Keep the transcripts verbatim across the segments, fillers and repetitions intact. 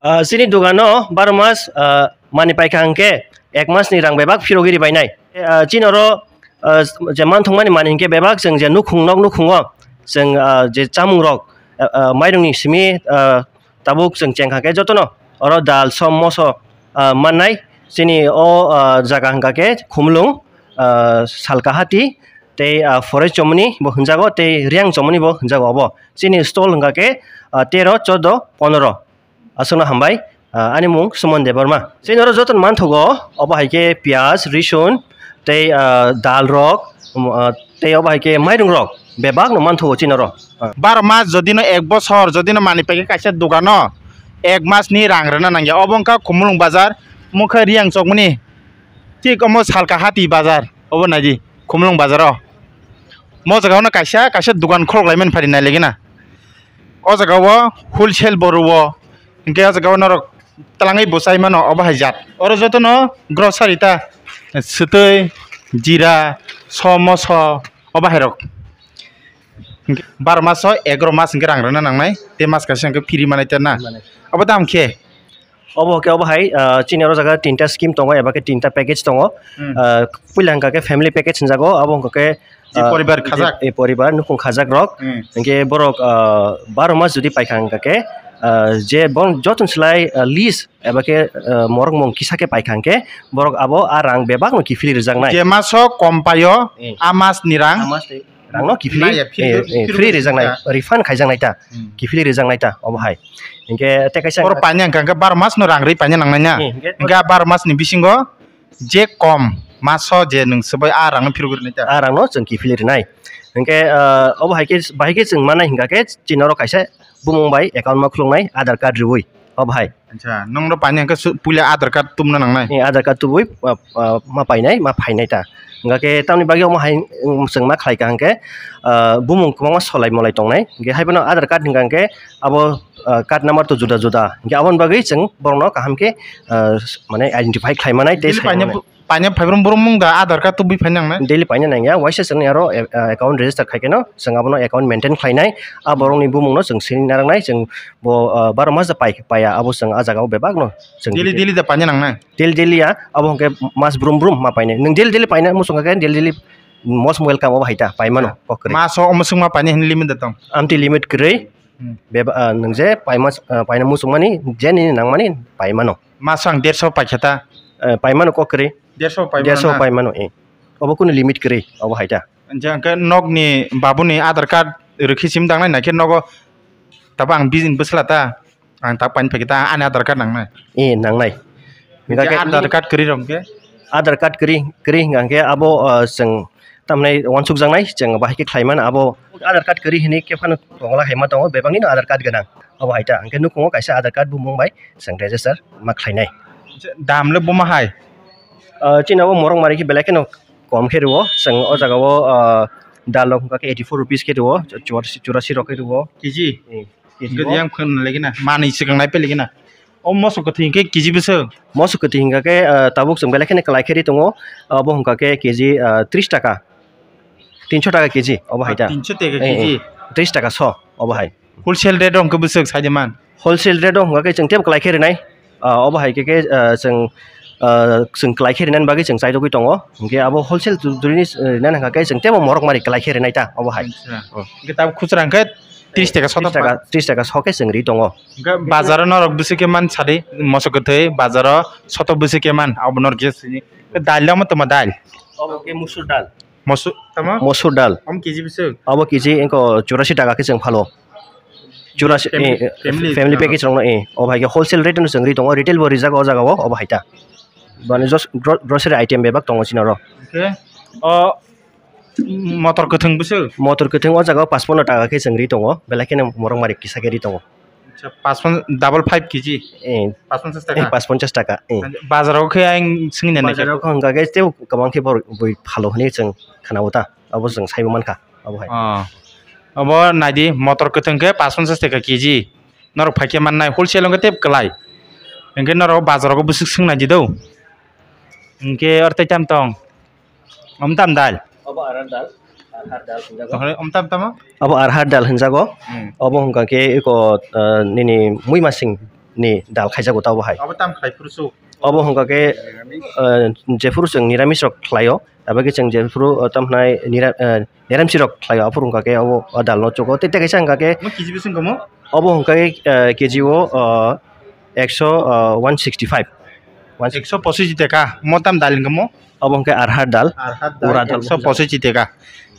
Ah, chini dogano baro mas, ah, mani paikha hwnkhe ek masni rang bebak phirogwi ribainai. Ah, chini oro, ah, je manthokmani mani hwnkhe bebak chwng je nukhung nok nukhungo chwng, ah, je chamungrok, ah, ah, mairungni simi, ah, tabuk chwng chengkha khe jotono oro dal, som, moso, ah, mannai. Chini o, ah, jaga hwnkha khe Khumulwng, ah, Salkahati tei, ah, Forest Chomoni bo hwnjago tei Riyang Chomoni bo hwnjago obo. Chini stall hwnkha khe, ah, tero, chodo, ponoro. Aswkno hambai, ah, ani mung Suman Debbarma. Chini oro joto manthogo, obo hai khe piyaj, risun, tei, ah, dal rok, um, ah, tei obo hai khe mairung rok bebak no manthogo chini oro. Ah. Baro mas jodi no ek bosor, jodi no mani paikhe kaisa dogano ek mas ni rang rwna nangya. Obo wngkha Khumulwng bazar, mokhe Riyang Chokmoni, thik omo Salkahati bazar, obo naidi Khumulwng bazar o. Mo jaga o no kaisa, kaisa dogan khorok lai mani phari nai lagi na. O jaga o wholesale bo rwo, hwnkhe o jaga o norok twlangwi bwchai mano obo hai jat. Oro jotono grocery ta, swtwi, jira, som, moso, obo hai rok. Hwnkhe baro maso egaroh mas hwnkhe rang rwna nangnai, tei mas kaisa hwnkhe free manai ta na. Manai. Obo dam khe? Obo khe obo hai, ah, chini oro jaga tinta scheme tongo, eba khe tinta package tongo. Hmm. Ah, puila hwnkha khe family package hwnjago, abo hwnkha khe, je ah, poribar je khajak. E poribar nukhung khajak rok. Hmm. Hwnkhe borok, ah, baro mas jodi paikha hwnkha khe, ah, je bong joto ni slai, ah, least eba khe, ah, morok mung kisa khe paikha hwnkhe borok abo a rang bebak no kiphilwi rwjaknai. Je maso kom paio, Hmm. a mas ni rang. A mas ni rang no kiphilwi, Naya, eh, eh, free rwjaknai, refund khaijaknai ta, Hmm. kiphilwi rwjaknai ta, obo hai. Hwnkhe tei kaisa Oro paina hwnkha hwnkhe baro mas no rang rwi paina nangnai na. Hmm, hwnkhe Hwnkhe a baro mas ni bisingo je kom maso je nwng swbai a rang no phirogwi rwnai ta. A rang no chwng kiphilwi rwnai. Hwnkhe, ah, obo hai khe, bahai khe chwng mannai hwnkha khe chini oro kaisa bumung bai account ma khuluknai Aadhaar card riui, obo hai. Acha, nongno paina hwnkhe su-, puila Aadhaar card tubuna nangnai? Eh, Aadhaar card tubui, ah, ah, ma painai, ma phainai ta. Hwnkha khe tamni bagwi omo hai, um, chwng ma khlai ka hwnkhe, ah, bumung kwbangma solai molai tongnai. Hwnkhe haiphano Aadhaar card hwnkha hwnkhe abo, ah, card number to juda juda. Hwnkhe aboni bagwi chwng borokno kaham khe, ah, mane identify khlai manai tei Daily sai paina manai. Paina phaibrung borok mung da Aadhaar card tubui phaina nangnai? Daily paina nangya, waisa chwngni aro, eh, ah, account register khai kheno chwng abono account maintain khlainai. A borokni bumungno chwng sini narwknai, chwng bo, ah, baro mas da pai, paiya, abo chwng a jagao bebakno chwng Daily, daily da paina nangnai? Daily daily ya, abo hwnkhe mas brum brum ma painai. Nwng daily daily paina muchung khe daily daily most welcome obo hai ta, paimano kok kwrwi. Maso omo swngma paina hwnwi limit da tong? Amtwi limit kwrwi. Hmm. Beba, ah, nwng je paima, ah, paina muchungmani, je nini nangmani paimano. Maso ang derso paikha ta? Eh, paimano kok kwrwi. Derso paimano Derso na? Paimano, eh. Obo kunu limit kwrwi, obo hai ta. Hwnkhe nokni babuni Aadhaar card rwkhe sim dangnai, naikhe nogo tabo ang bini bwsla ta? Ang tak paina phaikhe ta ani Aadhaar card nangnai? Eh, nangnai. Hwnkhe Hwnkhe ani Aadhaar card kwrwi rok hwnkhe? Aadhaar card kwrwi, kwrwi hwnkha hwnkhe abo, ah, chwng tamni uansukjaknai, chwng bahai khe khlai mano abo. Aadhaar card kwrwi hinwi khe phano tongo la hai ma tongo, bebakni no Aadhaar card gwnang. Abo hai ta, hwnkhe nukhungo kaisa Aadhaar card bumung bai chwng register ma khlainai. Dam le buma hai? Ah, chini abo morok mari khe belai kheno kom khe rwo, chwng o jaga o, ah, dal rok hwnkha khe eighty four rupees khe rwo, churasi, churasi rok khe rwo. Kg? Hmm. Kg Hwnkhe o? Yang khwna lagi na, manwi swkang nai peli gana. O moso kwthwi hwnkhe kg bwswk? Moso kwthwi hwnkha khe, ah, tabuk chwng belai kheno kwlai khe ri tongo. Abo hwnkha khe kg, ah, tris taka, tinso taka kg, obo hai ta. Tinso taka Eh, kg? Eh, tris taka so, obo hai. Wholesale rate o hwnkhe bwswk sai de man? Wholesale rate o hwnkha khe chwng tebo kwlai khe rinai. Ah, obo hai khe khe, ah, chwng, ah, chwng kwlai khe rinani bagwi chwng chaitogwi tongo. Hwnkhe abo wholesale du-, duri ni, eh, rinani hwnkha khe chwng tebo morok mari kwlai khe rinai ta, obo hai. Acha. Oh. Hwnkhe tabuk khusra hwnkhe tris taka so tris taka, tris taka so khe chwng ri tongo. Hwnkhe bazaro norok bwswk khe man sadi, moso kwthwi bazaro soto bwswk khe man, abo norok je sini. Hwnkhe dal omo tongma dal? Obo khe musur dal. Mosu-, tamo? Mosur dal. Om kg bwswk? Abo kg engko churasi taka khe chwng phalo. Churasi, Family, eh, eh, family family rok. Package rokno, eh, obo hai khe wholesale rate no chwng ri tongo, retail bo rijak o jaga o, obo hai ta. Bani just gro-, grocery item bebak tongo chini oro. Hwnkhe o motor kwthwng bwswk? Motor kwthwng o jaga o pachpanno taka khe chwng ri tongo, belai kheno morok mari kisa khe ri tongo. Acha, pachpan, double five kg? Eh. Pachpanchas taka? Eh, pachpanchas taka, eh. Bazar o khe ayang swngwi nai khe? Bazar o khe hwnkha khe tei kwbang khe borok bui phalo hwnwi chwng khna-o ta, abo chwng saibo mankha, abo hai. Oh. Abo naidi, motor kwthwng khe pachpanchas taka kg. Norok phai khe mannai, wholesale wngkhe tei kwlai. Hwnkhe norok bazar o bwswk swng nai di do. Hwnkhe oro tei tam tong? Om tam dal? Obo arhar dal, arhar dal hinjago. Tohore om tam tamo? Abo arhar dal hinjago. Hmm. Obo hwnkha khe eko, ah, nini muimasing ni dal khaijago ta obo hai. Abo tam khlai phuru su? Obo hwnkha khe, eh, jephuru chwng niramis rok khlaio, abo khe chwng jephuru, eh, tam hwnai nira-, eh, niramsi rok khlaio, aphuru hwnkha khe obo, o dal no chugo. Tei, tei kaisa hwnkha khe omo K G bisingo mo? Obo hwnkha khe, eh, K G o, eh, ekso, eh, one sixty five. Ekso pochishi taka, mo tam dal hwnkha mo? Obo hwnkhe arhar dal. Arhar dal, ura dal ekso pochishi taka.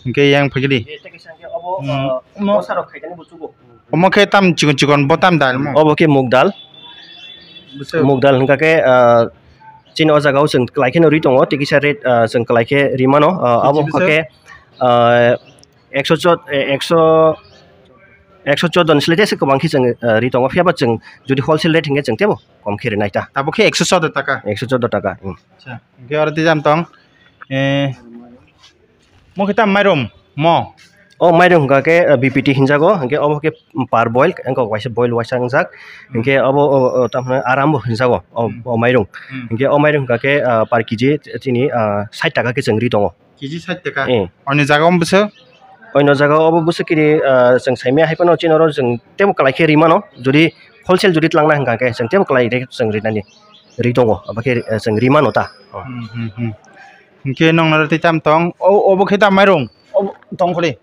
Hwnkhe yang phagidi. Tei kaisa hwnkhe obo, Hmm. eh, no. Mosa rok khaitani bo chugo. Omo khe tam chikon chikon bo tam dal mo? Obo khe mug dal. Bwswk? Mug dal hwnkha khe, ah, chini o jaga o chwng kwlai kheno ri tongo, tei kisa rate, ah, chwng kwlai khe ri mano. Ah, abo Kg hwnkha bwswk? Khe, ah, ekso chod-, eh, ekso, ekso chordo ni slai tei se kwbang khe chwng, ah, ri tongo, phiya ba chwng jodi wholesale rate hwnkhe chwng teibo kom khe rinai ta. Tabuk khe ekso chordo taka? Ekso chordo taka, hmm. Acha, hwnkhe oro tei jam tong. Eh, Mo khe ta mairum mo? O mairum hwnkha khe, uh, B P T hinjago, hwnkhe obo khe par boil, wngkha kaisa boil waisa wngjak, hwnkhe obo, o, o, tamo aram bo hinjago, o, Hmm. O mairum. Hmm. Hwnkhe o mairum hwnkha khe, uh, par K G chini, uh, sait taka khe chwng ri tongo. K G sait taka? Eh. Oni jaga o bwswk? Oino jaga o obo bwswk kiri, uh, chwng saimaya hai phano chini oro chwng teibo kwlai khe ri mano, jodi wholesale jodi twlangna hwnkha khe chwng teibo kwlai re chwng rinani ri tongo, abo khe, uh, chwng ri mano ta. Hmm, hmm, hmm. Hwnkhe nongno tei tam tong? O, obo khe tam mairung? Obo tong kholi.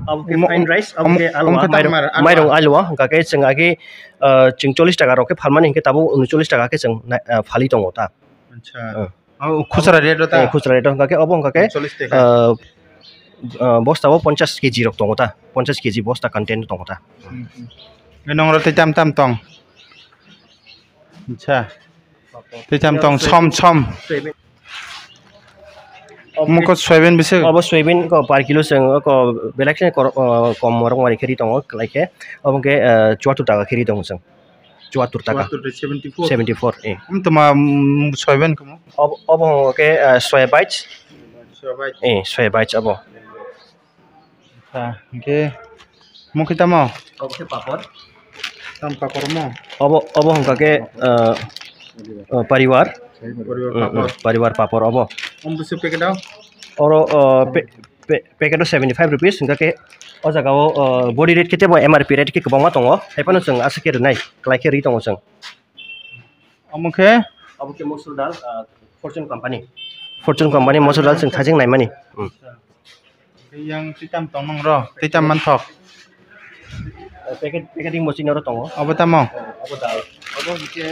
Obo khe omo, fine rice, omo, obo khe omo alwa, khe tam mairung, mar-, alwa. Mairung alwa, hwnkha khe chwng agi, ah, chwng chollish taka rok khe phalmani hwnkhe tabuk uncholish taka khe chwng nai-, ah, phali tongo ta. Acha. Ah. O, khusra rate o ta? Eh, khusra rate o hwnkha khe obo hwnkha khe, uncholish taka. Ah, ah, bosta o ponchash K G rok tongo ta, ponchash K G bosta content tongo ta. Hmm, hmm. Nongro tei tam tam tong? Acha. Tei tam tong som som. Omo khe soyabin bisi? Obo soyabin ko par kilo chwng ko belai kheno kor-, o, kom rok mari khe ri tongo, kwlai khe. Obo khe, eh, chuattor taka khe ri tongo chwng. Chuattor taka. Chuattor tei seventy four? Seventy four, eh. Omo toma, mm, soyabin komo? Obo, obo khe, eh, soya bites. Soya bites. Eh, soya bites obo. Acha, hwnkhe mo khe tamo? Obo khe papor. Tam papor mo? Obo, obo hwnkha khe, ah, ah, paribar. Paribar Mm, papor. Mm, paribar papor obo. Omo bwswk packet o? Oro, ah, pe-, pe-, packet o seventy five rupees, hwnkha khe o jaga o, ah, body rate khe teibo M R P rate khe kwbangma tongo. Hai phano chwng aswk khe rwnai, kwlai khe rwi tongo chwng. Omo khe? Obo khe mosur dal, ah, Fortune company. Fortune company mosur dal chwng thajeng naimani. Hmm. Yang tei tam tong nong ro, tei tam manthok? Eh, packet, packeting bo chini oro tongo. Obo tamo? Eh, obo dal. Obo hwnkhe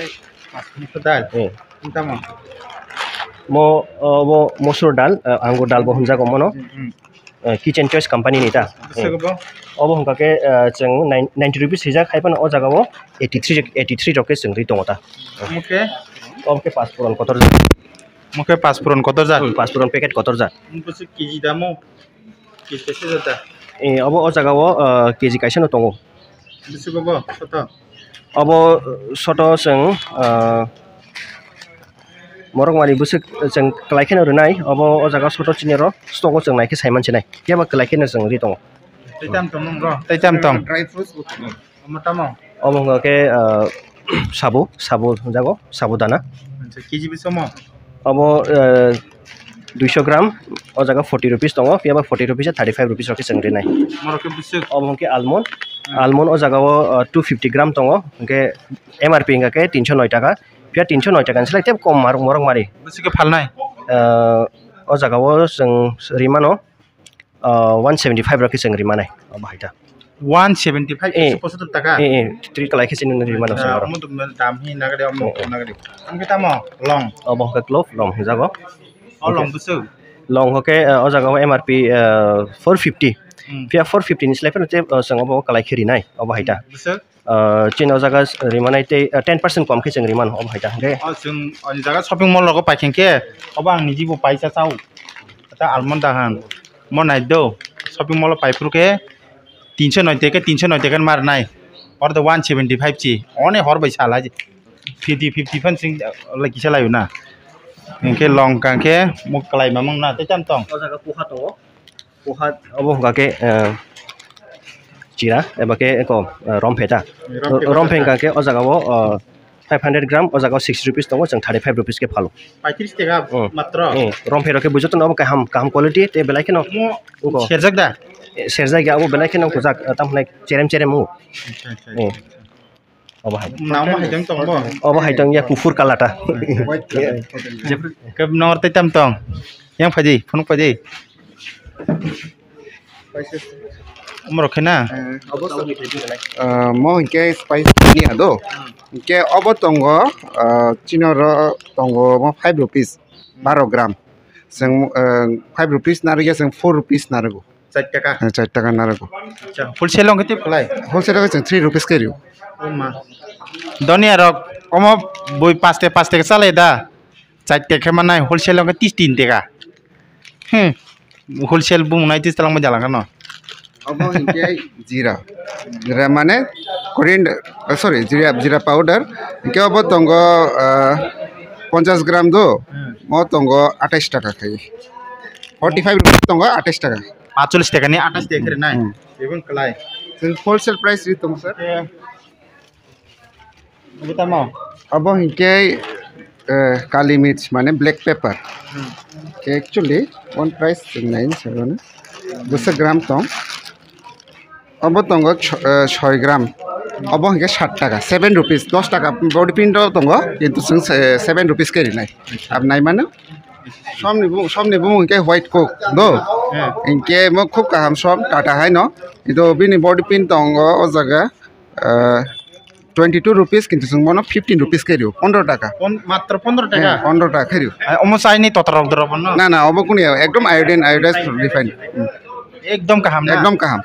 mosur dal. Eh. Tamo? Mo, obo mosur dal, eh, angur dal bo hwnjago mono. Hmm, hmm. Eh, Kitchen Choice company ni ta. Bwswk bo? Obo hwnkha khe, eh, chwng nine-, ninety rupees swijak, hai phano o jaga o eighty three, eighty three rok khe chwng ri tongo ta. Omo khe? Omo khe pasphuron kotor jak. Omo khe pasphuron kotor jak? Hmm, pasphuron packet kotor jak. Omo bwswk K G damo? K G kaisa jak da? Eh, obo o jaga o, eh, K G kaisa no tongo. Bwswk obo soto? Obo, eh, soto chwng, eh, morok mari bwswk chwng kwlai kheno rwnai, obo o jaga soto chini oro stock o chwng naikhe saiman sinai, kebo kwlai kheno chwng ri tongo. Tei tam tong nong ro? Tei tam tong? Dry fruits bo tongo. Omo tamo? Omo hwnkha khe, eh, sabu, sabu hwnjago, sabu dana. Acha, K G bisi omo? Obo, eh, duiso gram, o jaga forty rupees tongo, phiya ba forty rupees thirty five rupees rok khe chwng rinai. Morok khe bwswk? Obo hwnkhe almond. Hmm. Almond o jaga o, uh, two fifty gram tongo, hwnkhe M R P hwnkha khe tinso noi taka, phiya tinso noi taka ni slai tei kom mar-, morok mari. Bwswk khe phalnai? Uh, o jaga o chwng ri mano, uh, one seventy five rok khe chwng ri manai, obo hai ta. One seventy five, Eh. Ekso pochottor taka? Eh, eh, twi kwlai khe chini ri mano chwng oro. Omo to dam hi nagade, omo Eh, eh. Nagade. Omo khe tamo? Long. Obo hwnkhe clove, long hwnjago. O long bwswk? Long hwnkhe, eh, o jaga o M R P, eh, four fifty. Hmm. Phiya four fifty ni slai phano tei, eh, chwng obo kwlai khe rinai, obo hai ta. Bwswk? Eh, chini o jaga rimanai tei, eh, ten percent kom khe chwng rimano, obo hai ta hwnkhe. O chwng o jaga shopping mall rogo paikhen khe, obo ang niji bo paisa chao. Ta almond dahan. Mo nai do, shopping mall o paiphuru khe tinso noi teke, tinso noi teke mar nai. Oro do one seventy five chi. One hor bai sala. Fifty fifty phan sing, lai kisa laio na. Hwnkhe long kang khe muk kwlai mamang na tei tam tong. O jaga poha tongo. Poha obo hwnkha khe, eh, chira eba khe eko, eh, romphe ta. Romphe Romphe ta. Hwnkha khe o jaga o, eh, five hundred gram o jaga o sixty rupees tongo, chwng thirty five rupees khe phalo. Paitris taka Hmm. Matro? Hmm. Romphe rok khe bujo tono obo kaham, kaham quality tei belai kheno Mo wngkho. Serjak da? Eh, serjak ya, obo belai kheno wngkho jak, eh, tamo hwnai cherem cherem wngo. Acha, acha, Hmm. Acha. Obo hai. Namo hai tong tong bo. Obo hai tong ya kufur kalata. White color. Kep nor tei tam tong. Yang phaidi, phunuk phaidi. Umrok khe na? Eh, obo to, eh, mo hinkhe spice ni ado. Hinkhe obo tongo, eh, chini oro tongo mo five rupees, baro gram. Chwng, eh, five rupees narwkya chwng four rupees narwgo. Char taka. Eh, char taka narwgo. Acha, wholesale wngkhe tei phalai? Wholesale wngkhe chwng three rupees khe rio. O ma. Doniya rok omo bui paste paste khe chalai da. Char taka khe manai, wholesale wngkhe tis tin taka. Hmm. Wholesale bumung nai tis talangma jalangkha no. Obo hinkhe jira. Jira mane coriander, oh, sorry, jira, jira powder. Hinkhe obo tongo, ah, ponchash gram do. Hmm. Mo tongo atais taka khai. Forty five rupees tongo atais taka. Pachulis taka ni atais taka khe rinai. Hmm. Ebong kalai. Chwng wholesale price ri tongo, sir. Eh. Obo tamo? Obo hinkhe, eh, kali mirch mane black pepper. Hmm. Khe actually one price chwng nai sir mane. Bwswk gram tong. Obo tongo cho-, eh, soi gram. Obo hinkhe sat taka, seven rupees, dos taka body print o tongo, kintu chwng se-, seven rupees khe rinai. Ab nai mano. Somni bu-, somni bumung hinkhe white coke do. Hmm. Hinkhe mo khub kaham som Tata hai no. Kintu bini body print tongo o jaga. Ah, twenty two rupees, kintu chwng bono fifteen rupees khe rio, pondro taka. Pon-, matro pondro taka? Eh, pondro taka khe rio. Ai, omo chaini totra rok dorok no? Na, na, obo kuni ekdom iodine, iodized refined. Hmm. Ekdom kaham na? Ekdom kaham.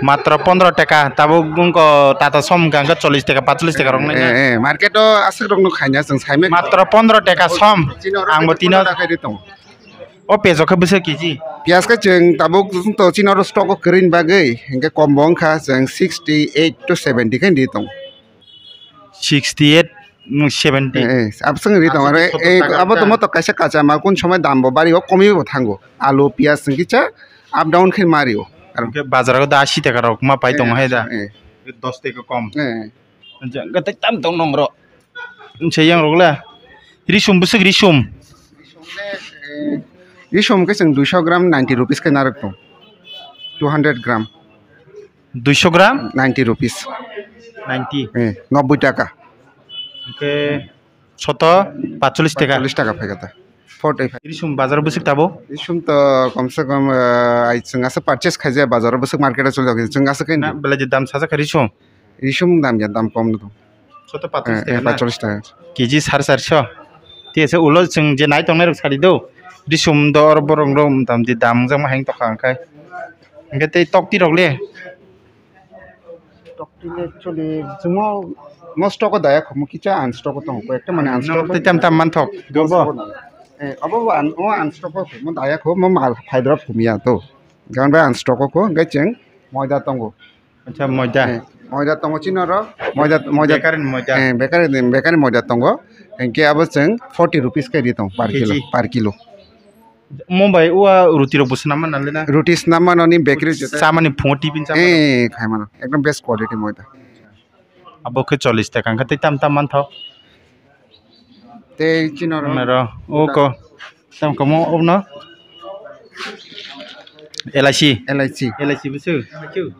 Matro pondro taka, tabuk wngkha Tata som hwnkha hwnkhe chollish taka, pachulis taka rok nai na? Eh, eh, market o aswk rok no khaina chwng saimai. Matro pondro taka som, chini oro ang bo pondro tino taka ri tongo. O piyaj o khe bwswk K G? Piyaj khe chwng tabuk to chini oro stock o kwrwini bagwi hinkhe kom bo wngkha chwng sixty eight to seventy khe ri tongo. Sixty eight, mm, seventy. Eh, eh, abswng ri tongo. Abswng ri tongo. Abo to moto kaisa kacha ma kun somoi dam bo bari o komi bo thango. Alu, piyaj chwng kicha up down khe ma rio. Aro hinkhe bazar o da ashi taka rok ma pai tongo hai da. Eh. Dos taka kom. Eh. Jang khe tei tam tong nong ro. Nse yang rok le. Risum bwswk risum. Risum khe chwng duiso gram ninety rupees khe narwk tong. Two hundred gram. Duiso gram? Ninety rupees. Ninety. Eh, nobboi taka. Oke. Soto patchollish taka. Patchollish taka phai kata. Forty five. Risum bazar bwswk tabo? Risum to komse kom, eh, ai chwng asa purchase khaijak bazar bwswk market o chwlajak chwng asa khe. Na, belai de dam sajak kha risum? Risum dam ya, dam kom no. Soto patchollish taka na? Patchollish taka. K G sare charso. Tei se ulo chwng je nai tongnai rok sadi do. Risum do oro borok rok motamoti dam wngjakma hai wng tongkha hwnkhe. Hwnkhe tei tokti rok le? Tokti le actually chwngno mo stock o daya kho, mo kicha unstock o tongo, koi ekta mane unstock o. Tei tam tam manthok. Obo? Eh, obo bo un-, o unstock o kho, mo daya kho, mo mal phaidrop kho miya to. Gan bai unstock o kho, hwnkhe chwng moida tongo. Acha, moida. Eh, moida tongo chini oro. Moida, moida. Bekari ni moida. Eh, bekari ni, bekari moida tongo. Hinkhe abo chwng forty rupees khe ri tong per kilo, K G? Per kilo. Mumbai o ruti rok bo swnam mano le na? Ruti swnam mano ni bakery jeta. Chamani phungo tiffin chamani. Eh, khai mano. Ekdom best quality moida. Abo khe chollish taka, hwnkhe tei tam tam manthok. Tei chini oro. Naro, o ko. Tam kamo obno. Elaichi. Elaichi. Elaichi bwswk.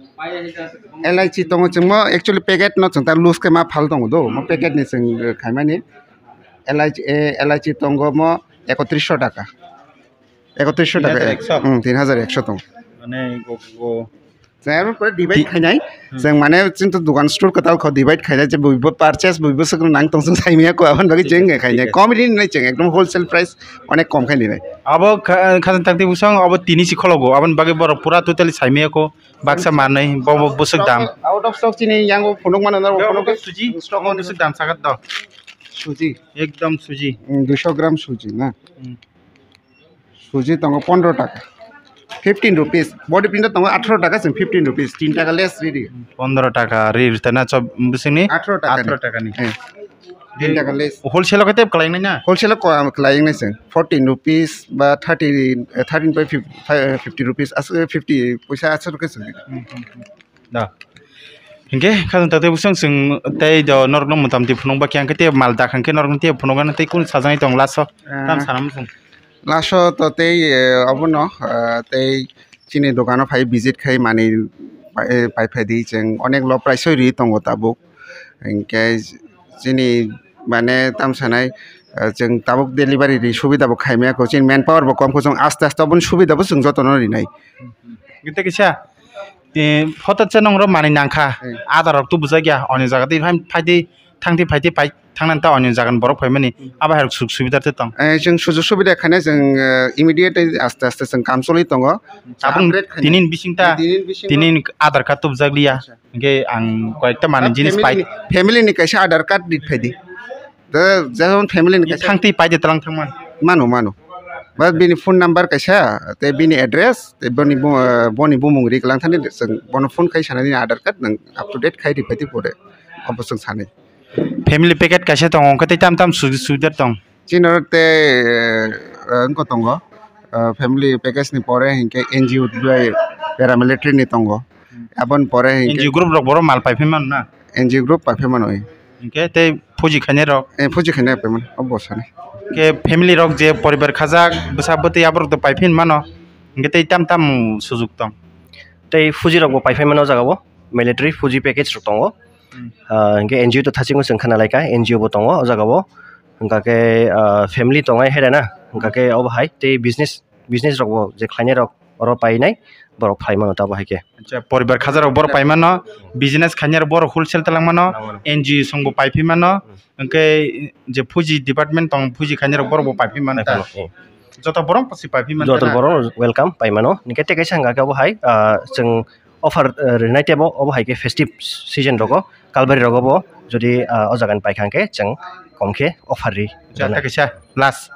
Elaichi tongo chwngmo actually packet no chwng ta loose khe ma phal tongo do. Mo packet ni chwng, eh, khaimani. Elaichi, eh, elaichi tongo mo ekotrisho taka. Ekotrisho taka. Tin hajar ekso. Hmm, tin hajar ekso tongo. Mane go, go. Chwng aro pore divide khainai. Hmm. Chwng mane chwng to dukan store kwtal kho divide khainai je buibo purchase buibo swkang nang tong chwng saimaya ko aboni bagwi chwng khainai. Thik ase. Kom ri nai chwng ekdom wholesale price onek kom khai nai. Abo kha-, khajang tangti bwsang abo tini si khologo aboni bagwi borok pura totally saimaya ko baksa manwi bo, bo bwswk dam. Out of stock chini yango phunuk mano na phunuk suji stock bwswk dam sagat do. Suji. Ekdom suji. Hmm, duiso gram suji na. Hmm. Suji tongo pondro taka. Fifteen rupees. Body print tongo atharo taka, chwng fifteen rupees. Tin taka less ridi. Pondro taka ri rita na chop bisingni? Atharo taka ni. Atharo taka ni. Eh. Tin taka less. Wholesale o khe tep kwlai nai na? Wholesale o kwlai nai chwng. Fourteen rupees ba thirty, eh, thirteen point fifty, eh, fifty rupees. As, eh, fifty poisa aswk khe chwng. Hmm, hmm, hmm. Da. Hinkhe khajang taktwi bwswng chwng tei do norokno motamti phunukba khe, hinkhe tei mal dak hinkhe norokno tei phunukgano tei kunu sajaknai tong last o. Eh. Tam sana muchung. Last o to tei, eh, obono, eh, tei chini dogano phai visit khai manwi pai, pai phaidi, chwng onek low price o ri tongo tabuk. Hinkhe chini mane tam sanai, eh, chwng tabuk delivery ni subida bo khaimaya kho, chini manpower bo kom kho, chwng aste aste oboni subida bo chwng jotono rinai. Gete kisa, eh, photo se nongro manwi nangkha, Hmm. Aadhaar rok tubujak ya, oni jaga twi phai, phaidi, thangdi phaidi pai, thangnani ta oni jaga ni borok phaimani, Hmm. Abo hai rok suk subida te tong. Eh, chwng sujug subida khaina chwng, eh, immediate aste aste chwng kam choli tongo. Tabuk upgrade khaina. Tinin bising ta, Tinin bising tinin Aadhaar card tubujak liya. Acha. Hinkhe ang koyekta manwi jinis pai. Family ni, family ni kaisa Aadhaar card rit phaidi. Da, jehon family ni kaisa. Thangtwi paide tlang thangman. Mano, mano. Ba bini phone number kaisa, tei bini address, tei boni bu-, eh, boni bumung ri klang thani, chwng bono phone khai sanani Aadhaar card nang up to date khai ri phaidi pore. Abo chwng sanai. Family package kaisa tongo, hwnkhe tei tam tam su-, subida tong. Chini oro tei, eh, wngkha tongo, eh, family package ni pore hinkhe N G O bai paramilitary ni tongo. Hmm. Aboni pore hinkhe N G O group rok borok mal pai phi mano na? N G O group pai phi mano, eh. Hinkhe tei phuji khainai rok? Eh, phuji khainai pai mano, o bwsani. Hinkhe family rok je poribar khajak, bwsa bwtwi aborok to pai phi mano. Hinkhe tei tam tam sujug tong? Tei phuji rok bo pai phi mano o jaga o, military phuji package rok tongo. Hmm. Ah, hinkhe N G O to thachingwi chwng khna lai kha, N G O bo tongo o jaga o. Hwnkha khe, ah, family tongnai hai rena, hwnkha khe obo hai tei business, business rok bo je khlainai rok oro painai borok phlai mano ta obo hai khe. Acha, poribar khaja rok borok pai mano, business khainai rok borok wholesale talang mano, Talang mano. N G O song bo pai phi mano, Hmm. Hwnkhe je phuji department tong phuji khainai rok borok bo pai phi mano ta. Pai phano, eh. Joto borok si pai phi mano Joto ta na? Borok welcome pai mano. Hinkhe tei kaisa hwnkha khe obo hai, ah, chwng offer, eh, rinai tebo obo hai khe festive season rogo, Kalbari rogo bo jodi, ah, o jaga ni paikha hwnkhe chwng kom khe offer ri Acha, rwnai. Tei kaisa last.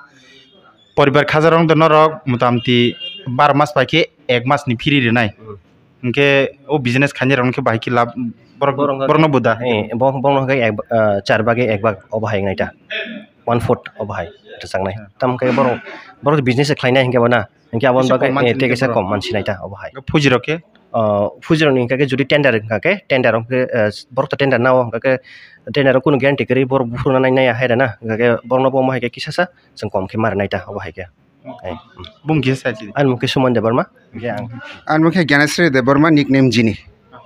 Poribar khajarok wngtong norok motamoti bar mas pai khe ek mas ni free rinai. Hmm. Hinkhe o business khainai rok hinkhe bahai khe lab borok, Borok borok no buda. Eh, bo-, borok no hinkhe ek, ah, char bagi ek bag obo hai wngnai ta. One fourth obo hai rwchapnai. Hmm. Tamo khe borok, borok business khlainai hinkhe bo na. Hinkhe aboni Kisa bagwi, kom eh, mansinai tei kisa borok. Kom mansinai ta obo hai. Phuji rok khe? Ah, phuji rok ni hinkhe jodi tender hinkhe, tender rok khe, eh, borok to tender nao hinkhe tender rok kunu guarantee kwrwi borok buphuru nai nai ya hai rena. Hinkhe borok no bo omo hai khe kisa sa chwng kom khe ma rwnai ta obo hai khe. Eh, mm. Bung kisa side sidi. Ani mung khe Suman Debbarma. Hinkhe ang. Ani mung khe Gyanesri Debbarma, nickname Jini.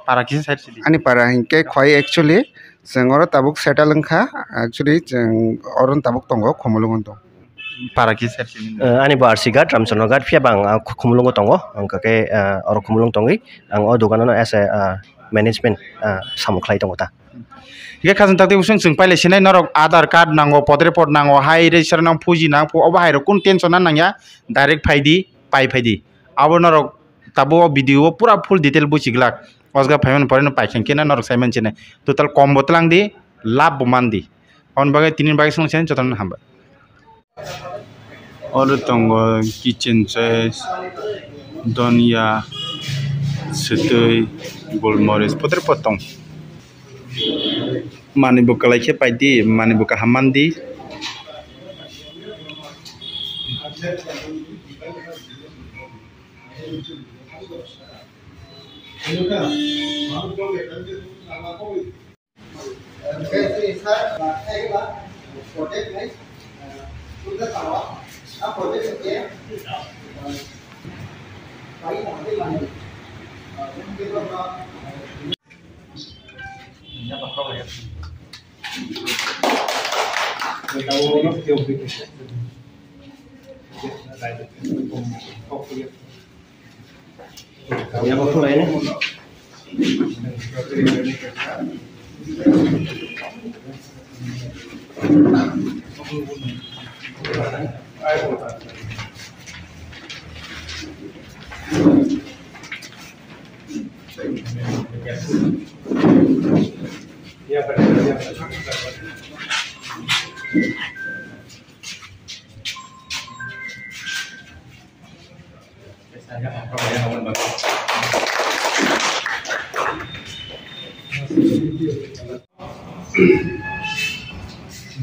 Para kisa side sidi. Ani para hinkhe Khwai actually chwng oro tabuk settle wngkha. Actually chwng oro tabuk tongo Khumulwngo tong. Para kisa side sidi. Eh, ani bo R C Ghat, Ramchandra Ghat, phiya bo ang, ah, Khumulwngo tongo. Ang khe, ah, oro Khumulwng tongwi ang o dogano as a, ah, management, ah, samung khlai tongo ta. Hinkhe khajang takti bwswng chwng pailai sinai norok Aadhaar card nango, voter report nango, hai rei sir nang phuji nang phu, obo hai rok kun tension na nangya, direct phaidi, pai phaidi. Abo norok tabuk o video o pura full detail buchi glak. Osga phaimani pore no paikha khe na norok sai manchine. Total kom bo tlang di, lab bo man di. Aboni bagwi tini bagwi swng sini jotono hambai. Oro tongo kitchen se donya, swtwi, golmoris, potor potong. Mani bo kwlai khe paidi, mani bo kaham mandi.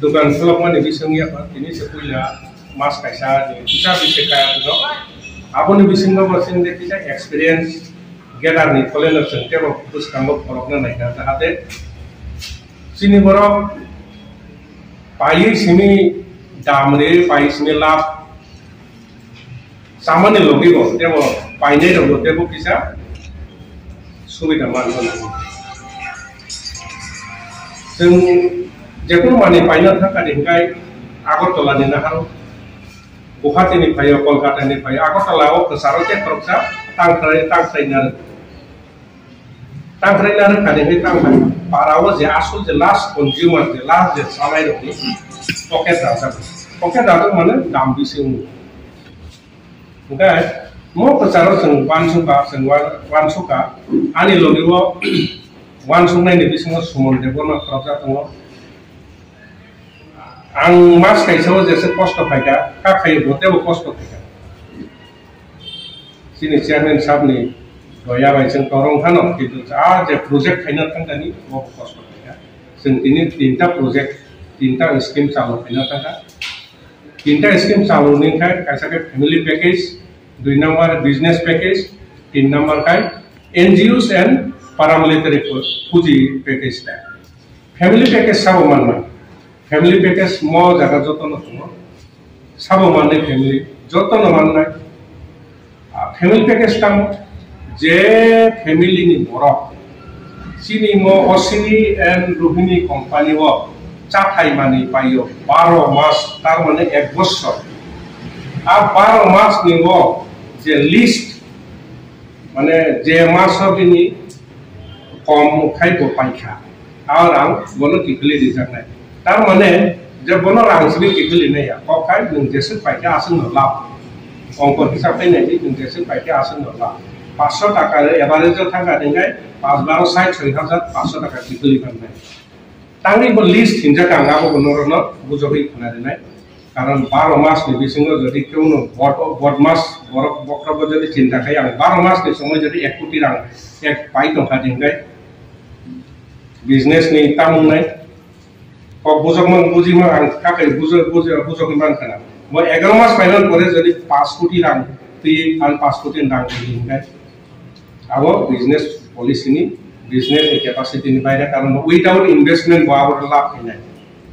Dogan kholopmani bising ya, tini se puila mas kaisa ni kisa bisi kaya bujo. Aboni bisingo bo chwng de kisa experience gather ni phole no chwng tebo bwskango pholokna naikha, jahate chini borok paiwi simi dam rwi, paiwi simi lab samani logi bo, tebo painai rok bo tebo kisa Subida manjak. Chwng jekunu manwi paina thangkha ni hwnkhe Agartala ni nahar, Guwahati ni phaio, Kolkata ni phaio, Agartala o kwcharo khe khoroksa tangkhrai, tangkhrai narwk. Tangkhrai narwk kha ni hwnkhe tangkhrai para o je asol je last consumer, je last je salai rokni pocket rajak. Pocket rajak mane dam bisi wngo. Hwnkhe mo kwcharo chwng uansukha, chwng uan-, uansukha, ani logi o uansuknai ni bisingo Suman Debbarma khoroksa tongo. Ang mas kaisa o jesa kosto khaikha, kha khai bo tebo kosto khaikha. Chini chairman sahab ni doya bai chwng torong phano, kintu a je project khaina thangkani bo kosto khaikha. Chwng tini tinta project, tinta scheme chalu khaina thangkha. Tinta scheme chalu ni khai kaisa khe family package, dui number business package, tin number khai N G Os and paramilitary pu-, puji package ta. Family package sabo manma. Family package mo jaga joto no tongo. Sabo manwi family joto no mannai. Ah, family package tamo je family ni borok chini mo Ashwini and Rohini company o chathai mani paio baro mas, tar mane ek bossor. A baro mas ni o je list, mane je mas o bini kom khai bo paikha. A rang bono kiphilwi rijaknai. Tar mane je bono rang simi kiphilwi nai ya. Kok khai nwng jeswk paikha aswk no lab. Ongkor hisab khai nai di nwng jeswk paikha aswk no lab. Paanch sho taka average o thangkha hwnkhe paanch baro sait soi hajar paanch sho taka kiphilwi mannai. Tangwi bo list hinjak ang abo bo norokno bujogwi khna rinai. Karon baro mas ni bisingo jodi keuno bot-, bot mas borok bokhrogo jodi chinta khai ang baro mas ni somoi jodi ek koti rang ek pai tongkha di hwnkhe business ni tamung nai. Kok bujokma bujima ang kakai bujok, bujok, bujokwi mankha na. Bo egaro mas paimani pore jodi paanch koti rang twi ang paanch koti rang twi hwnkhe abo business policy ni, business ni capacity ni baire, karon without investment bo abo lab khainai.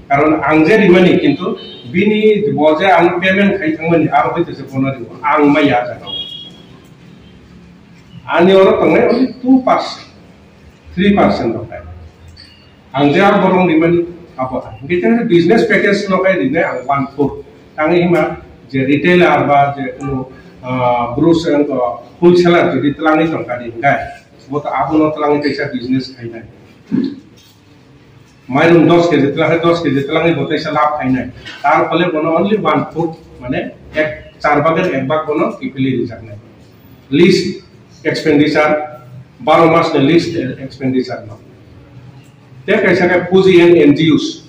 Karon ang je rimani kintu bini bo je ang payment khai thangmani aro hoi tese bono ribo ang maya jaga. Ani oro tongnai only two percent, three percent rok khai. Ang je abo rong rimani abo hai. Hingke tei business package no khai rinai ang one fourth. Tangwi hima je retailer ba je kunu, ah, Bru se wngkha wholesaler jodi twlangwi tongkha di hingkai. Bo to abono twlangwi kaisa business khainai. Mairum dos kg twlangwi dos kg twlangwi bo kaisa lab khainai. Tar phole bono only one fourth mane ek char bhagor ek bhag bono kiphilwi rijaknai. List expenditure, baro mas ni list expenditure no. Tei kaisa khe puji and N G Os.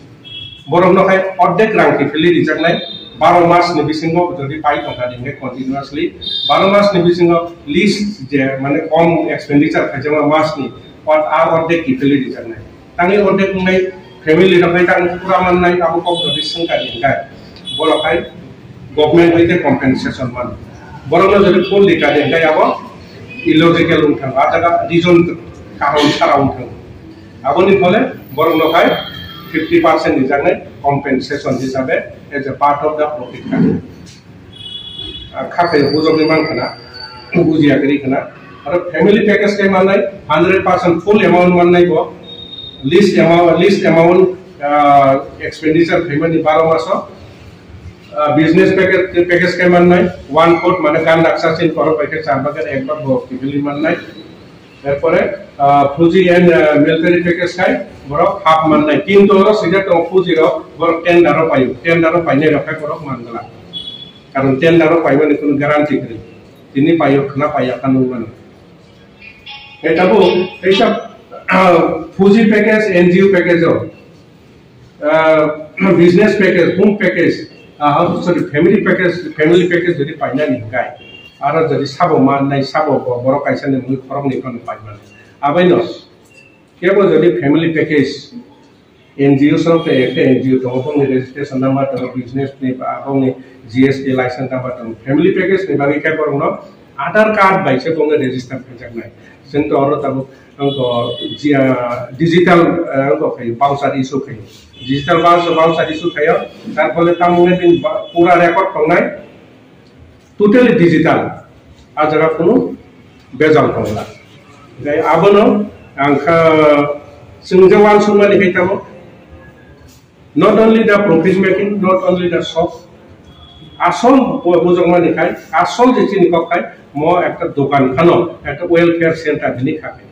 Borok no khai ordek rang kiphilwi rijaknai, baro mas ni bisingo jodi pai tongkha di hingke continuously, baro mas ni bisingo list je mane kom expenditure khaijakma mas ni, or-, a ordek kiphilwi rijaknai. Tangwi ordek wngnai family rok hai tang pura mannai abo kok jodi swngkha di hingkhe borok hai government hai tei compensation mano. Borok no jodi full rikha di hingkhe abo illogical wngthang, a jaga reason kaham sara wngthang. Aboni phole borok no hai fifty percent rijaknai compensation hisabe as a part of the profit kha. Ah, kha khe bujokni man khana, bujiya kari khana. Aro family package khe mannai, hundred percent full amount mannai bo, list amount, list amount, ah, expenditure khaimani baro maso, ah, business package, package khe mannai, one fourth mane gan laksa sin korok bai khe char bhagor ek bhag bo kiphilwi mannai. Erpore, ah, Fuji and, ah, military package khai borok half mannai. Kintu oro swijak tongo Fuji rok, borok tender o paio. Tender o painai rok khai borok mangala. Karon tender o paimani kunu guarantee kwrwi. Tini paio khna paiya kha nung mano. Tei tabuk teisa, ah, Fuji package, N G O package o ah, business package, home package, ah, sorry, family package, family package jodi painani hingkai, aro jodi sabo mannai, sabo bo-, borok kaisa ni mui khorok ni phano paimani. Abaino kebo jodi family package, N G O song khe ekta N G O tongo, bongni registration number tongo, business ni ba, bongni G S T license number tongo, family package ni bagwi khe borokno Aadhaar card bai se bongni register khaijaknai. Chwng to oro tabuk Ang ko ji-, ah, digital, ah, ang ko khai voucher issue khai. Digital voucher, voucher issue khai. Tar phole tamo wngkha bini ba-, pura record tongnai. Totally digital. A jaga kunu bejal tongla. Tei abono ang kha, chwng je uansukmani khe tamo, not only the profit making, not only the shop, asol bo bujokmani khai, asol je chini kok khai, mo ekta dokan phano, ekta welfare center hini kha khai.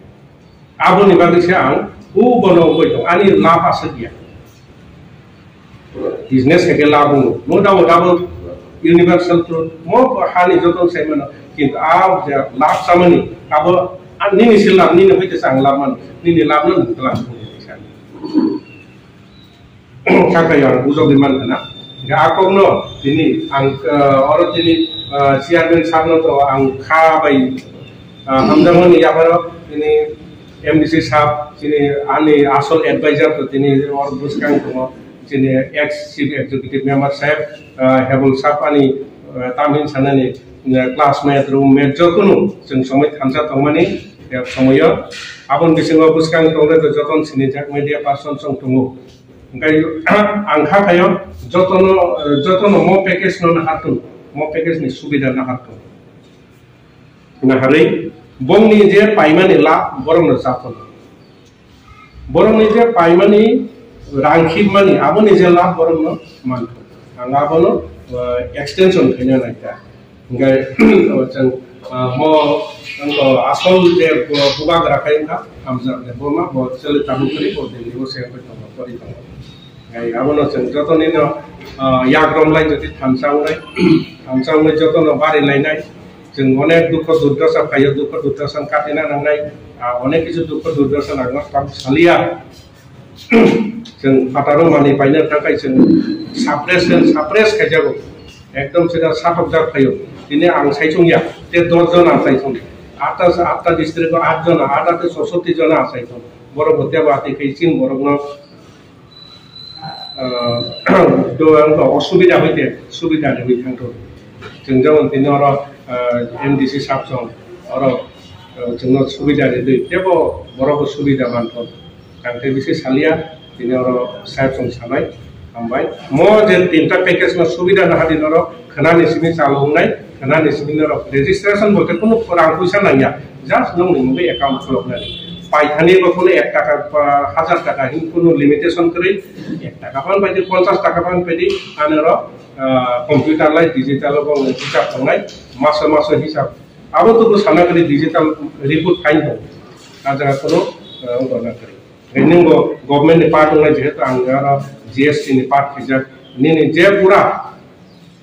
Aboni bagwi se ang bo bono wngwi tong, ani lab aswk ya. Business hai khe lab wngo, no doubt, abo universal truth, mo hani joto sai mano, kintu a je lab samani, abo a nini se lab, nini hoite se ang lab mano, nini lab no nwng twlang. Kha kha yang bujok di man khana. Ga akok no tini ang, ah, oro tini, ah, chairman sab no to ang kha bai, ah, hamjakmani yaparo tini M D C sab tini ani asol advisor to tini or buskang tongo tini ex chief executive member sab, ah, Hebul sab ani, ah, tamhin sanani, ah, classmate, roommate, jotono chwng somoi thansa tongmani, eh, somoyo. Aboni bisingo buskang tongre to joton sinijak media person chwng tongo. Hingke ang kha khayo jotono, jotono mo package no nahartun, mo package ni subida nahartun. Naharwi bongni je paimani lab borokno chathun. Borokni je paimani rang khibmani aboni je lab borokno manthun. Ang abono, eh, extension khaina naikha. Hingke, chwng, ah, mo, wngkha asol je bu-, bubagra khe wngkha, hamjak je bo ma, bo chwlwi tabuk kwrwi, bo Delhi o se wngwi tongo, pori tongo. Hingke abono chwng joto nino, ah, yak romlai jodi thansa wngnai, thansa wngnai jotono bari lainai, chwng onek dukho durdosha phaio, dukho durdosha katina nangnai, ah, onek kisu dukho durdosha nango, tam saliya. Chwng phataro manwi paina thangkhe chwng suppress, suppress khaijago. Ekdom sida satok jak phaio. Tini ang saichung ya, te dos jon ang saichung. Atta, atta district o at jon, atta te sorsoti jon ang saichung. Borok bo tebo ati khai chwng borok no, ah, do ang to osubida hoite, subida ni wi thangto. Chwng jemon tini oro, ah, M D C sab song, oro, ah, chwngno subida ni dwi, tebo borok bo subida manthon. Ang tei bisi salia, tini oro saheb song sanai, hambai. Mo je tinta package no subida no hadi noro, khanani simi chalo wngnai, khanani simi noro registration bolte kunu rang puisa nangya, just nongni mungwi account khuloknani. Paithani bo kunu ek taka, ba, hajar taka hin kunu limitation kwrwi, ek taka phan paidi, ponchas taka phan paidi, anoro, ah, computer lai digital bo hisab tongnai, maso maso hisab. Abo tubu sana kwrwi digital report file tong, a jaga kunu, ah, wngkha na kwrwi. Nungbo government ni part wngnai, jehetu ang aro G S T ni part khaijak, nini je pura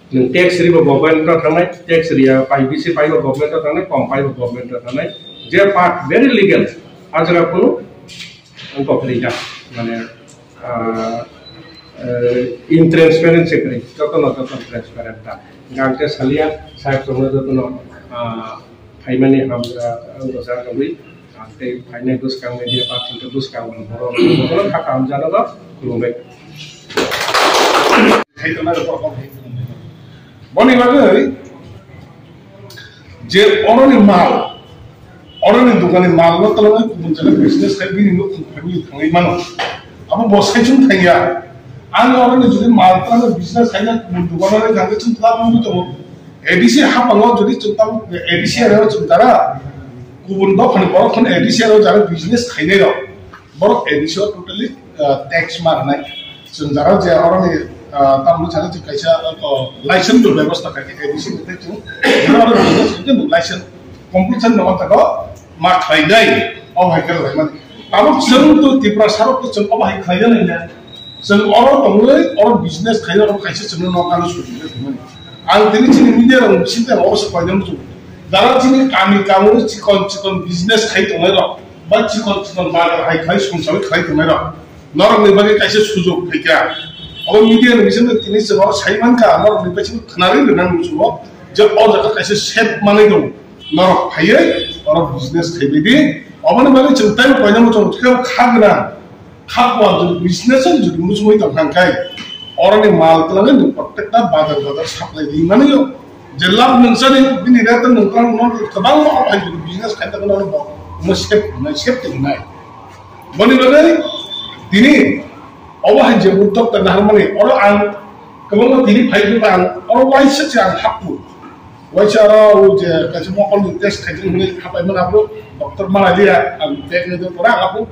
nwng tax ribo government o thangnai, tax riya pai bisi paibo government o thangnai, kom paibo government o thangnai, je part very legal, a jaga kunu wngkha kwrwi jak, mane, ah, eh, in transparency kwrwi, jotono joto transparent ta. Ang khe salia, saheb chongno jotono, ah, phaimani hamjak, ang gosa tongwi, ang tei phainai bwskang media party tei bwskang borok, borok kha kaham jano ba khulumbai. Boni bagwi je oroni mal, oroni dukani mal no tolongwi kubun jaga business khai bini nuk family thangwi mano. Abo bo saichung thangya. Ang oroni jodi mal tolongwi business khaina kubun dukano thangwi chwng twlangwi tongo. A D C hapango jodi chwng tamo A D C area o chwng tara, kubun dophani borok phano A D C area o jara business khainai rok, borok A D C o totally, ah, tax ma rwnai. Chwng jara je oroni, ah, tamni sari chwng kaisa, ah, license ni bebosta khaikha A D C ni tei chwng jara oro business khaikhe nwng license compulsory no wngkha ma khlainai, o hai khe laimani. Tabuk chwng to Tripura sarok to chwng obo hai khlainai na. Chwng oro tongwi, oro business khaina rok kaisa chwngno nok ano sujui rw thangmani. Ang tini chini media rok bising tei oro se koinai muchung. Jara chini kami kamo chikon chikon business khai tongnai rok, ba chikon chikon bagar hai khai songsawi khai tongnai rok, norok ni bagwi kaisa sujok phaikha. Abo media ni bising tini chwng oro sai mankha, norok ni bising khwnarwi rwnani muchungo je o jaga kaisa safe manwi tongo. Norok phaiwi oro business khaibai di. Oboni bagwi chwng tei koinai muchung khe kha gwnang. Kha kuan jodi business o jodi muchungwi tong kha khe, oroni mal twlangwi nwng protekta bazar bazar supply ri manwi o. Je lab nwng sani bini rate nwng twlang no kwbangma o hai jodi business khai tongmani bo mo sep hwnwi sep tongmani. Boni bagwi tini obo hai je uddokta naharmani oro ang kwbangma tini phai phai ang oro waisa se ang hapku. Waisa aro o je kaisa mokol ni test khaijak hinwi hapai mano abo doctor malai liya, ang tek ni pora abo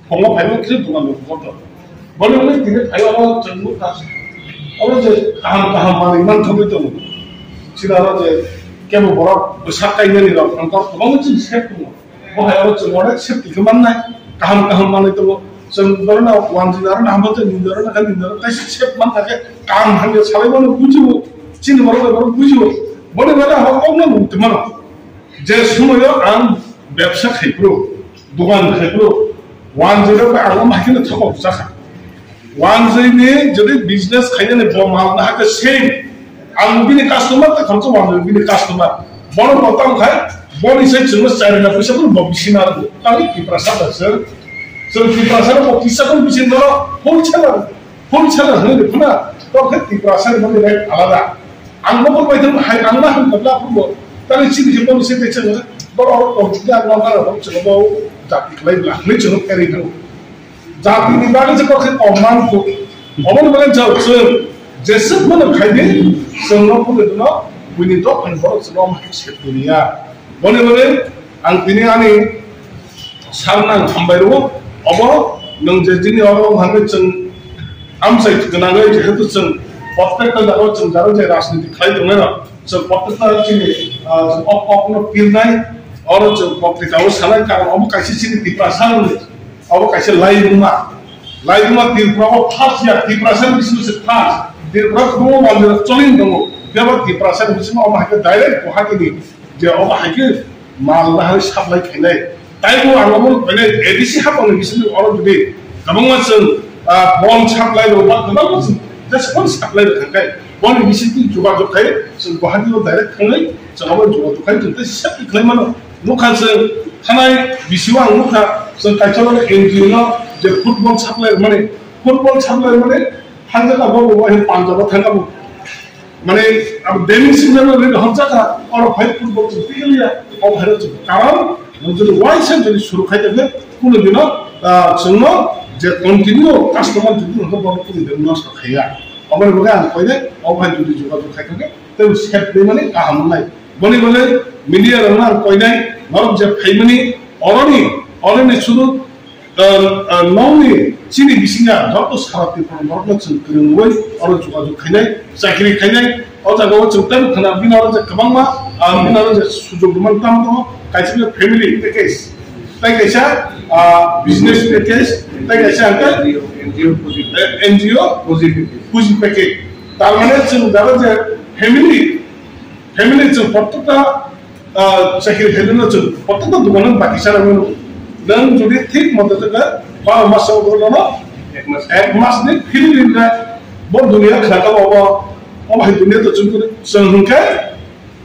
phongo phai mano kisa dukan rok kotor. Boni wngwi tini phai oro chwng nukha. Oro je kaham kaham manwi manthogwi tongo. Chini oro je kebo borok bwsak kainani rok ang kok kwbangma chini sep tongo. Bo hai oro chwng onek sep twi khe mannai. Kaham kaham manwi tongo. Chwng borokno wanjwi narwkna hamjakhe nini oro nakha nini oro kaisa sep mankha khe kaham hamya salai mano bujio. Chini borok bai borok bujio. Boni bagwi ang o kokno mung twi mano. Je somoio ang bebsa khai phuru, dogan khai phuru, wanjwi rok bai ang omo hai kheno thokok jakha. Wanjwi ni jodi business khainani bo mal na hakhe same. Ang bini customer, ta khoroksa wanjwi bini customer. Bono bo tamo khai, boni sai chwngno chari na puisa phuru bo bisi narwgo. Tamo Tiprasa da sir. Chwng Tiprasa no bo kisa phuru bisi no wholesaler. Wholesaler hwnwi rwkha na, tamo khe Tiprasa ni mani rate alada. Ang bo bai thang hai, ang ma hwn kabla phuru bo. Tamo chini khe boni sai tei chwng, bo oro tong chini ang ma ma rok chwng bo jati khlai bla hwnwi chwng kari thang. Jatini bagwi se kokhe tongman kuk. Oboni bagwi jao chwng jeswk mano khaidi chwngno phunwi dwno buini dophani borok chwngno omo hai septuniya. Boni bagwi ang tini ani sarno ang hambai rwo. Obo nwng je jini oro hwnwi chwng amchai gwnangwi jehetu chwng prottekta jagao chwng jaro je rajniti khlai tongnai rok. Chwng prottekta chini, ah, chwng o kokno pirnai, oro chwng potrika o sanai, karon obo kaisa chini Tiprasa rokni, obo kaisa laibuma. Laibuma Tripura o first year, Tiprasa ni bisingo se first. Tripura kwbangma mandir choli tongo. Bebak Tiprasa ni bisingo obo hai khe direct Guwahati ni, je obo hai khe mal bahai supply khainai. Taibo ang omo khainai A D C hapang ni bisingo oro jodi kwbangma chwng, ah, bond supply rok ba kwbangma chwng just bond supply rok thangkai. Boni bisingtwi jogajog khai chwng Guwahati o direct thangwi chwng abo jogajog khai chwng tei safety khlai mano. Nukha chwng thanai bisio ang nukha chwng kaisa N G O no je football supply rwmani, football supply rwmani hanjaka bo bo Punjab o thangka bo. Mane abo damage signal rwmani hamjaka oro phai football chwng twi liya o phai chwng karon nwng jodi waisa jodi suru khai tongkhe kuno dino, ah, chwngno je continue customer jodi nwng bo kuno dino nosto khaiya. Oboni bagwi ang koinai o phai jodi jogajog khai tongkhe tei sep twi mani kaham wngnai. Boni bagwi media rokno ang koinai, norok je phaimani oroni, oroni suru, ah, ah, nokni chini bisinga joto sara Tripura borokno chwng kwrwngwi oro jogajog khainai, chakri khainai. O jagao chwng tei khna bini oro je kwbangma, ah, bini oro je sujog rwmani tamo tongo, kaisa khe family package. Tei kaisa, ah, business package, tei kaisa hwnkhe N G O puji, eh, N G O puji package. Puji package. Tar mane chwng jaro je family, family chwng prottekta, ah, chakri khairokno chwng prottekta dukano baki sana mano. Nwng jodi thik moto khe baro mas o bono ek mas, ek mas ni free rinai bo dunia khna ka bo, bo hai dunia to chwng, chwng hwnkhe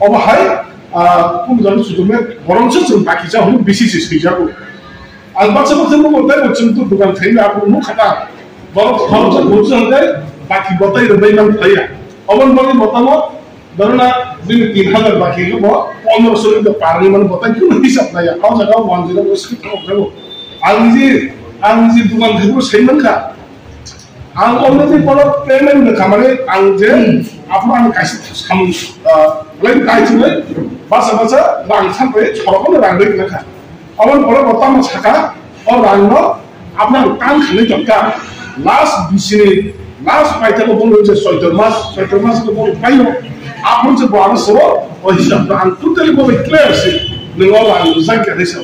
Obo hai, ah, kunu jani sujumung borok se chwng baki cha hwnwi bisi se swijago. Ang baksa baksa nukgo tei bo chwng tu dukan khaina aphuru nukha ta. Borok khoroksa khoroksa hwnkhe baki bwtai rwbai man phlaiya. Oboni bagwi bo tamo, dhoro na, bini tin hazar baki hwnkhe bo pondro so hwnkhe parni mano bwtai kunu hisab naiya. O jaga o one zero script thangwi thango. Ang niji, ang niji dukan khaiburu sai mankha. Ang already bono payment rwkha, mane ang je aphuru ang kaisa samung, ah, lai kaisa bai basa basa rang san bai chorokno rang bai rwkha. Aboni pore bo tamo saka o rangno aphuru ang tang khanai tongkha. Last bisini last paithago bono je soitor mas, soitor mas no bono paio. Aphuru je bo ano soro o hisab no ang totally bo clear se. Nwngo rang rwjak ya hisab.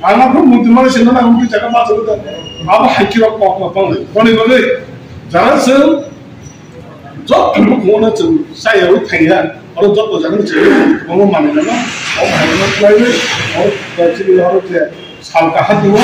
Ang aphuru mungtwi mani se nana mungtwi jaga basa basa abo hai khe rok kok no panglai. Boni bagwi Jara chwng joto bukhungo chwng chayawi thangya, oro joto jagani chwng kwbangma manwi nano, o phaino khlaiwi, o chini oro je sal kaha twibo,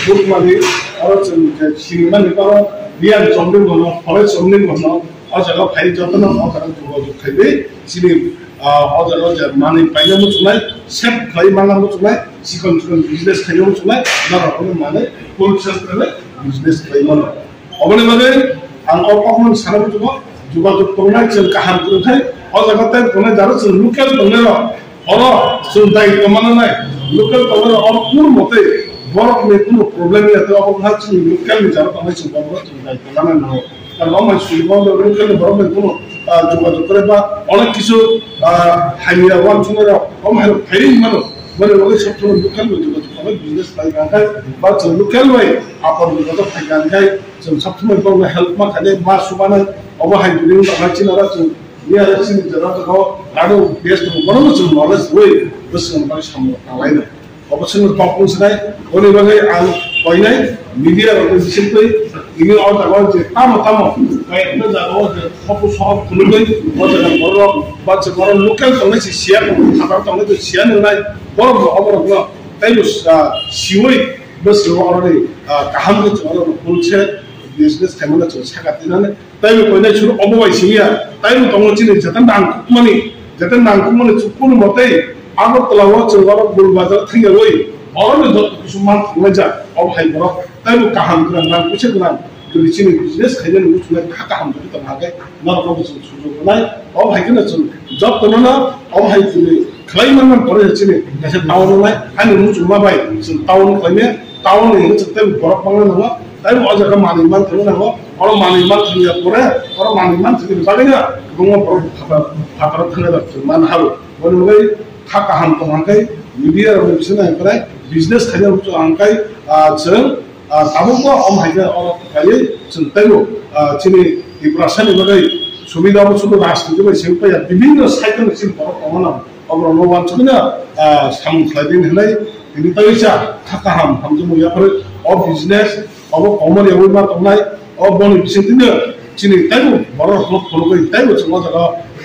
bukmani oro chwng je sinimani oro Riyan Chomding bono, Pholai Chomding bono, o jaga phai jotono o jaga jogajog khaiwi chini, ah, o jaga je manwi paina muchungnai, save khlai manna muchungnai, chikon chikon business khaina muchungnai, norokno manwi wholesale khlaiwi business khlai mano. Oboni bagwi ang o kokno sana muchungo, jogajog tongnai chwng kaham kwrwngkhe, o jaga tei tongnai jaro chwng local tongnai rok, oro chwng daitw mananai, local tongnai rok oro kunu motwi borok ni kunu problem ya tei obo wngkha chwng local ni jaro tongnai chwng borok chwng daitw mananai nango. Karon omo chwng local ni borok ni kunu ah, jogajog kore ba onek kisu, ah, hamya uansuknai rok omo hai rok phaiwi mano. Boni bagwi sob somoi local bai jogajog khlai business khlai kha khe ba chwng local bai apor jogajog khai kha khe chwng sob somoi bokno help ma khainai ma subanai obo hai bini wngkha chini oro chwng Iya, chini jora to rano best to bono chwng knowledge rwi bwswng bai samung tanglai no. Obo chwng kok wng sinai, oni bagwi ang koinai media rok ni bisingtwi ini o jaga o je tamo tamo kayakna jaga o je sopu sohok khulugwi o jaga borok ba je borok local tongnai se siya, khapang tongnai se siya nwngnai borok bo oborok no tei bo, ah, siwi bwswng oroni, ah, kaham khe chwng orok no phulse business khaimano chwng saka tinani. Taibo koinai suru obo bai simiya, taibo tongo chini jeta nangkukmani, jeta nangkukmani chukuni motei Agartala o chwng oro Gul Bazar thangyawi, oroni joto kisu man thanglaijak, obo hai borok taibo kaham gwnang, rang puisa gwnang, kwrwi chini business khainani muchungnai kha kaham tongwi tongma hwnkhe, norokno bo chwng sujuk rwnai, obo hai kheno chwng jotono no, obo hai chini khlai manna pore chini kaisa town wngnai, ani muchungma bai chwng town khlaimaya, town ni hwnwi chwng tei borok bangma nango, tei o jaga manwi man thangwi nango, oro manwi man thangya pore, oro manwi man thangya bagwi no kwbangma borok phatar, phatar thangya da chwng man habo. Boni bagwi kha kaham tong hangkai media rok ni bising nai pore business khaina rok chwng hangkai, ah, chwng, ah, tabuk bo om hai khe oro khlaiwi chwng teibo, ah, chini Tiprasa ni bagwi subida bo chubo rajniti bai simi paiya bibhinno side ni chini borok tongmano. Oborokno uansukgwino, ah, samung khlaidi hinwi tini taiwi cha kha kaham hamjakmung yapharwi o business obo komo yawi ma tongnai o boni bisingtwino chini taibo borok rokno phunugwi taibo chwng o jaga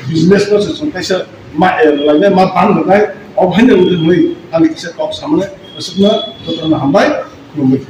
business no se chwng kaisa ma, eh, lainai ma ban rwnai o haino wngwi hinwi ani kisa kok samani aswkno jotono hambai khulumwi.